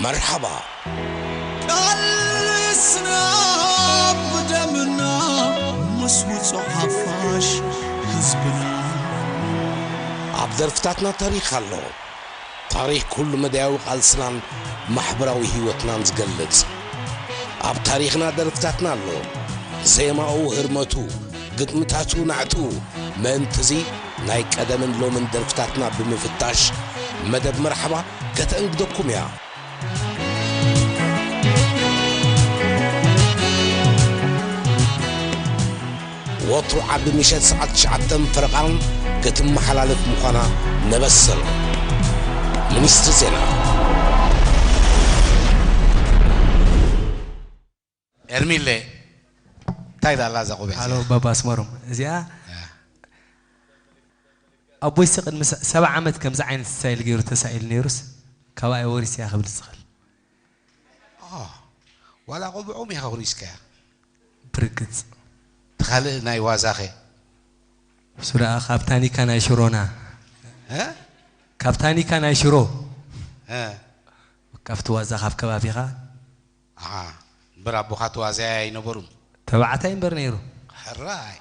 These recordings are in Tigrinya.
መርሓባ። ቃልስና ብደምና ምስ ውጹዕ ሓፋሽ ህዝብና። ኣብ ደርፍታትና ታሪኽ ኣሎ። ታሪኽ ኩሉ መዳያዊ ቃልስናን ማሕበራዊ ህይወትናን ዝገልጽ። ኣብ ታሪኽና ደርፍታትና ኣሎ። ዜማኡ፣ ህርመቱ፣ ግጥምታቱ፣ ናዕትኡ። ምእንትዚ ናይ ቀደምን ሎምን ደርፍታትና ብምፍታሽ መደብ መርሓባ ከተእንግደኩም እያ። ወትሩ ዓቢ ምሸት ሰዓት ትሽዓተን ፈረቓን ክትመሓላለፍ ምዃና ነበስር። ሚኒስትሪ ዜና። ኤርሚለ እንታይ ዳላ እዛ ቆቢዕ ሃሎ ባባ ኣስመሮም፣ እዚኣ ኣቦይሲ ቅድሚ ሰ- ሰብዓ ዓመት ከምዚ ዓይነት ስታይል ገይሩ ተሳኢሉ ነይሩስ ካባይ ወሪስ እያ ክብል ዝኽእል። ዋላ ቆብዖም ኢኻ ወሪስካያ። ብርግጽ እቲ ካልእ ናይ ዋዛኸ? እሱ ደኣ ካብ ታኒካ ናይ ሽሮና እ? ካብ ታኒካ ናይ ሽሮ እ። ካብቲ ዋዛ ካብ ከባቢኻ ኣሓ፣ እምበር ኣቦኻ ተዋዛያይ ኣይነበሩን። ተባዕታይ እምበር ነይሩ። ሕራይ።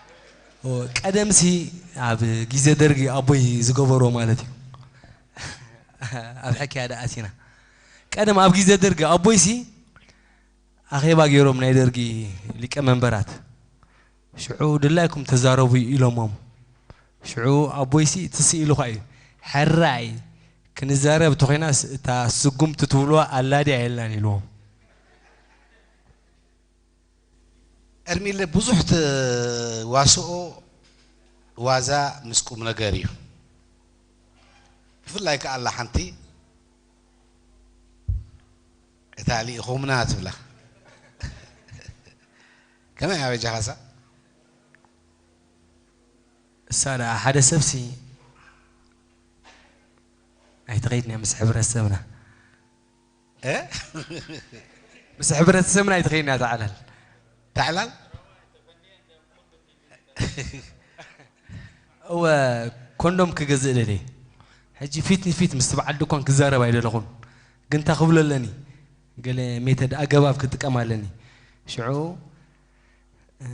ቀደምሲ ኣብ ግዜ ደርጊ ኣቦይ ዝገበሮ ማለት እዩ። ኣብ ሕክያ ደኣ ኣቲና። ቀደም ኣብ ግዜ ደርጊ ኣቦይሲ ኣኼባ ገይሮም ናይ ደርጊ ሊቀ መንበራት ሽዑ ድላይኩም ተዛረቡ ኢሎሞም። ሽዑ ኣቦይሲ ትስኢሉ ኳ እዩ። ሕራይ ክንዛረብ ተኾይናስ እታ ስጉምቲ ትብልዋ ኣላ ድያ የላን ኢልዎም። ኤርሚለ ብዙሕ ትዋስኦ ዋዛ ምስ ቁም ነገር እዩ። ብፍላይ ከኣ ኣላ ሓንቲ እታ ልኢኹምና ትብላ። ከመይ ኣበጃኻሳ? እሳ ደኣ ሓደ ሰብሲ ኣይትኸይድን እያ ምስ ሕብረተሰብና እ? ምስ ሕብረተሰብና ኣይትኸይድን እያ ተዓላል ታዕላል እወ ኮንዶም ክገዝእ ደልየ ሕጂ ፊት ንፊት ምስቲ በዓል ድኳን ክዛረብ ኣይደለኹን ግን እንታይ ክብሎ ኣለኒ ገለ ሜተድ ኣገባብ ክጥቀም ኣለኒ ሽዑ እ፣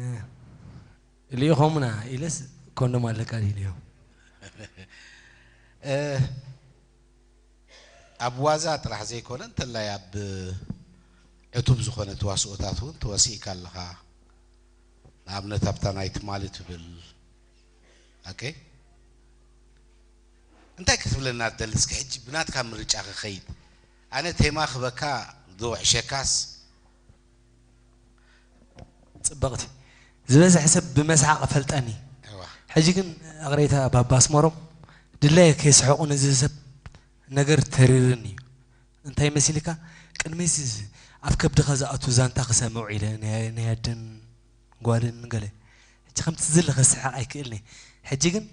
ልኢኾምና ኢለስ ኮንዶም ኣለካ ኢለዮ እ፣ ኣብ ዋዛ ጥራሕ ዘይኮነ እንተላይ ኣብ ዕቱብ ዝኾነ ተዋስኦታት እውን ተዋሲእካ ኣለኻ። ንኣብነት ኣብታ ናይ ትማሊ ትብል ኦኬ እንታይ ክትብለና ትደሊ እስኪ ሕጂ ብናትካ ምርጫ ክኸይድ ኣነ ቴማ ክበካ ዶ ዕሸካስ ጽብቕቲ ዝበዝሐ ሰብ ብመስሓቕ ፈልጠኒ እዋ ሕጂ ግን ኣቕሬታ ባባ ኣስመሮም ድለየ ከይስሕቑ ነዚ ሰብ ነገር ተሪርኒ እዩ እንታይ መሲልካ ቅድሚሲ ኣብ ከብድኻ ዝኣቱ ዛንታ ክሰምዕ ኢለ ናይ ናይ ኣደን ጓልን ገለ ሕጂ ከምቲ ዝለ ክስሕቕ ኣይክእልኒ ሕጂ ግን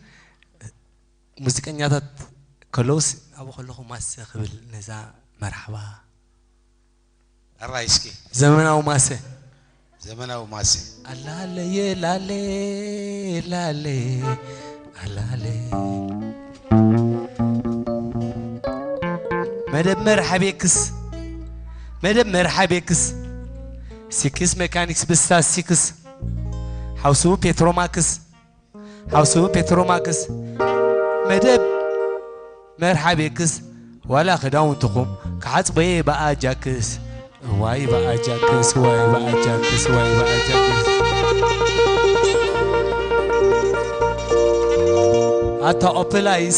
ሙዚቀኛታት ከለውስ ኣብኡ ከለኹ ማሰ ክብል ነዛ መርሓባ ኣራይ እስኪ ዘመናዊ ማሰ ዘመናዊ ማሰ ኣላለየ ላለ ላለ ኣላለ መደብ መርሓቤክስ መደብ መርሓቤክስ ሲክስ ሜካኒክስ ብስታስቲክስ ሓውሱ ፔትሮማክስ ሓውሱ ፔትሮማክስ መደብ መርሓቤክስ ዋላ ክዳውንትኹም ክሓጽበየ ብኣጃክስ ዋይ ብኣጃክስ ዋይ ብኣጃክስ ዋይ ብኣጃክስ ኣታ ኦፕላይስ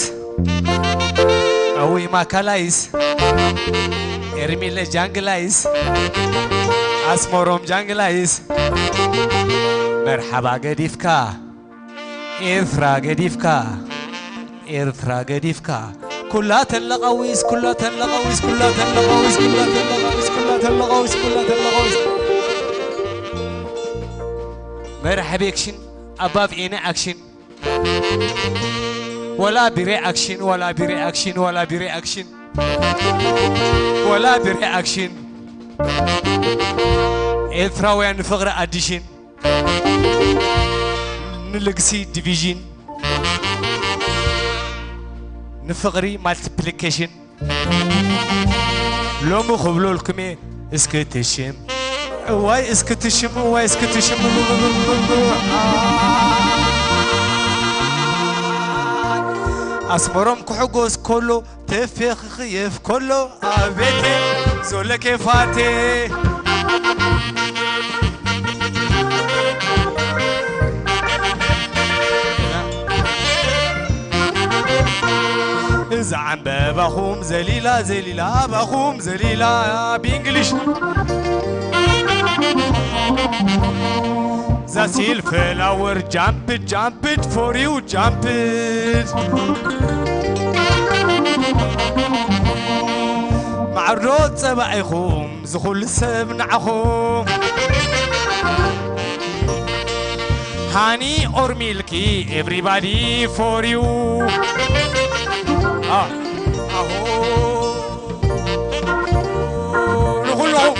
ኣዊ ማካላይስ ኤርሚለ ጃንግላይስ ኣስመሮም ጃንግላይስ መርሓባ ገዲፍካ ኤርትራ ገዲፍካ ኤርትራ ገዲፍካ ኩላ ተለቐዊስ ኩላ ተለቐዊስ ኩላ ተለቐዊስ ኩላ ተለቐዊስ ኩላ ተለቐዊስ ኩላ ተለቐዊስ መርሓብ ኤክሽን ኣባብ ኤነ ኣክሽን ወላ ብሬ ኣክሽን ወላ ብሬ ኣክሽን ወላ ብሬ ኣክሽን ወላ ብሬ ኣክሽን ኤርትራውያን ንፍቕሪ ኣዲሽን ንልግሲ ዲቪዥን ንፍቕሪ ማልቲፕሊኬሽን ሎሚ ክብለልኩም'የ እስኪ ትሽም፣ እዋይ እስኪ ትሽም፣ እዋይ እስኪ ትሽም። ኣስመሮም ክሕጎስ ከሎ፣ ተፌ ክኽየፍ ከሎ፣ ኣቤቴ ዞለ ኬፋቴ። እዛ ዕምበባኹም ዘሊላ፣ ዘሊላ፣ ኣባኹም ዘሊላ፣ ብእንግሊሽ። እዛ ሲል ፍላወር ጃምፕ፣ ጃምፕ ፎር ዩ ጃምፕ። ማዕርዶ ጸባኢኹም ዝኹሉ ሰብ ንዓኹም። ሃኒ ኦር ሚልኪ ኤቭሪባዲ ፎር ዩ። ኣሆ ንኹልኹም።